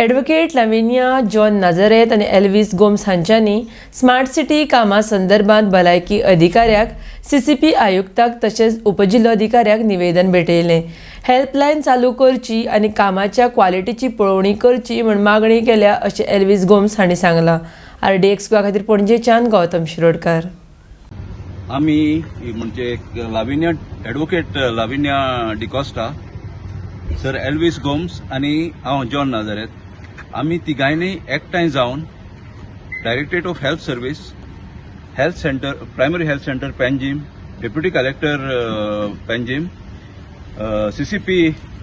Advocate Lavinia John नाझारेत आनी Elvis Gomes हांच्यांनी smart city कामा संदर्भात भलायकी अधिकाऱ्याक, सीसीपी आयुक्ताक तशेंच उपजिल्लोधिकाऱ्याक निवेदन भेटयलें. हेल्पलायन चालू करची आनी कामाच्या क्वालिटीची पळोवणी करची म्हूण मागणी केल्या अशें एल्वीस गोम्स हांणी सांगलां. आरडीएक्स गोवा खातीर पणजेच्यान गौतम शिरोडकार. आमी म्हणजे लाविन्या, एडवोकेट लाविन्या डिकॉस्टा, सर एल्वीस गोम्स आनी हांव जॉन नाझारेत, आमी तिगांयनी एकठांय जावन Directorate of Health Service, Health Center, Primary Health Center Panjim, Deputy Collector Panjim, CCP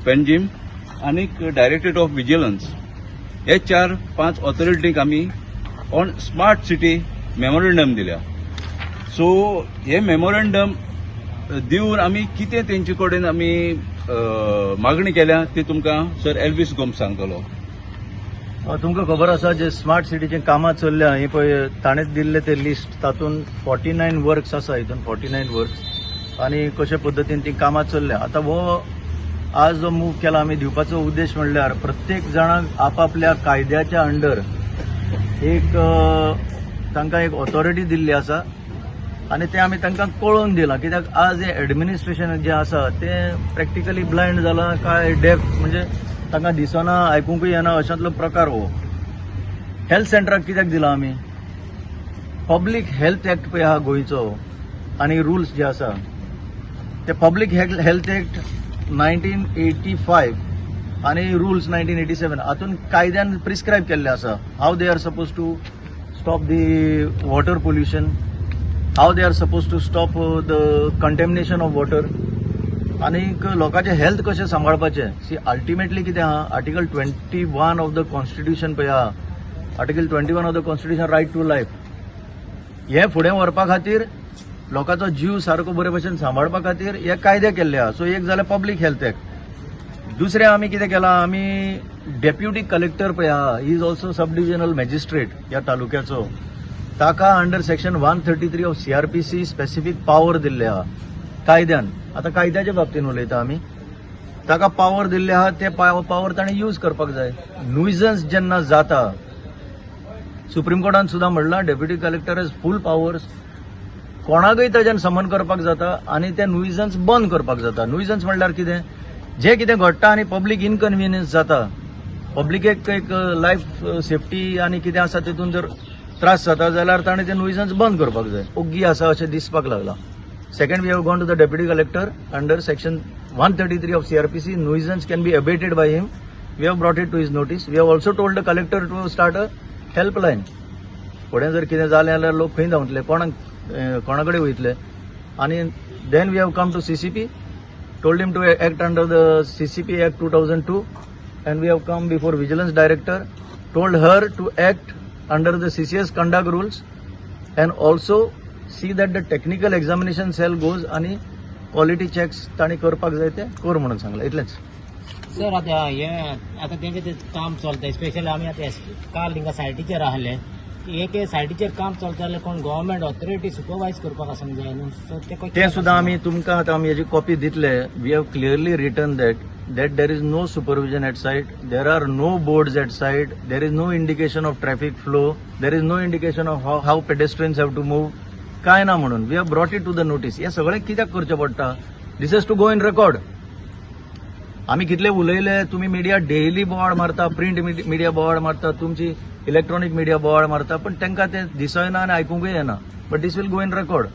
Panjim आनीक डायरेक्टरेट ऑफ विजिलन्स हे चार पांच ऑथॉरिटीक आमी ऑन स्मार्ट सिटी मेमोरेंडम दिल्या. सो हे मेमोरेंडम दिवन आमी कितें तेंचे कडेन आमी मागणी केल्या ती तुमकां सर एल्वीस गोम्स सांगतलो. तुमकां खबर आसा, जे स्मार्ट सिटीचें कामां चल्ल्या ही पळय ताणें दिल्ले ते लिस्ट, तातूंत 49 वर्क्स आसा. हितून 49 वर्क्स आनी कशे पद्दतीन ती कामां चल्ल्या. आतां हो आज जो मूव केला आमी, दिवपाचो उद्देश म्हणल्यार प्रत्येक जाणाक आपापल्या कायद्याच्या अंडर एक तांकां एक ऑथॉरिटी दिल्ली आसा आनी तें आमी तांकां कळोवन दिलां, कित्याक आज हें एडमिनिस्ट्रेशन जें आसा तें प्रॅक्टिकली ब्लायंड जालां काय डेफ, म्हणजे तांकां दिसना, आयकुंकूय येना, अशांतलो प्रकार हो. हेल्थ सेंटराक कित्याक दिलां आमी? पब्लीक हेल्थ एक्ट पळय आहा गोंयचो आनी रुल्स जे आसा ते, Public Health Act 1985 आनी रुल्स 1987, हातून कायद्यान प्रिस्क्रायब केल्ले आसा how they are suppose to stop the water pollution, how they are suppose to stop the contamination of water आनीक लोकांचें हेल्थ कशें सांबाळपाचें. सी, अल्टिमेटली कितें आहा, Article 21 of the Constitution पळय आहा, Article 21 of the Constitution, right to life, हे फुडें व्हरपा खातीर, लोकांचो जीव सारको बरे भशेन सांबाळपा खातीर हे कायदे केल्ले आहा. सो एक जालें पब्लीक हेल्थ एक्ट. दुसरें आमी कितें केलां, आमी डेप्युटी कलेक्टर पळय आहा, he is also sub divisional magistrate ह्या तालुक्याचो, ताका under section 133 of CrPC specific power दिल्ले आहा कायद्यान. आतां कायद्याच्या बाबतीन उलयता आमी. ताका पावर दिल्ले आहा, ते पावर ताणें यूज करपाक जाय. नुयजन्स जेन्ना जाता, सुप्रीम कोर्टान सुद्दां म्हणलां, Deputy Collector has full powers, कोणाकय ताज्यान समन करपाक जाता आनी ते नुयजन्स बंद करपाक जाता. नुयजन्स म्हणल्यार कितें? जें कितें घडटा आनी पब्लीक इनकन्विनियन्स जाता, पब्लिकेक एक लायफ सेफ्टी आनी कितें आसा तितून जर त्रास जाता जाल्यार ताणें ते नुयजन्स बंद करपाक जाय. ओग्गी आसा अशें दिसपाक लागलां. Second, we have gone to the Deputy Collector. Under section 133 of CrPC, nuisance can be abated by him. We have brought it to his notice. We have also told the collector to start a helpline. फुडें जर कितें जालें जाल्यार लोक खंय धांवतले, कोणाक कोणा कडेन वयतले? आनी then we have come to CCP, told him to act under the CCP Act 2002, and we have come before Vigilance Director, told her to act under the CCS conduct rules and also see that the technical examination cell goes आणि quality checks तांणी करपाक जाय ते कर म्हणून सांगलां. इतलेंच. Sir, आतां हें आतां तेंचें तें काम चलता, स्पेशली आमी आतां काल हिंगा सायटीचेर आहले. एक सायटीचेर काम चलता जाल्यार कोण गव्हर्मेंट ऑथॉरिटी सुपरवायज करपाक आसूंक जाय न्हू सर ते? तें सुद्दां आमी तुमकां आतां आमी हेजी कॉपी दितले. We have clearly written that there is no supervision at site, there are no boards at site, there is no indication of traffic flow, there is no indication of how pedestrians have to move, काय ना म्हणून. We have brought it to the notice. हें सगळें कित्याक करचें पडटा? This has to go in record. आमी कितले उलयले, तुमी मिडिया डेली बोवाळ मारता, प्रिंट मिडिया बोवाळ मारता, तुमची इलेक्ट्रॉनिक मिडिया बोवाळ मारता, पण तांकां तें दिसना आनी आयकुंकूय येना, but this will go in record.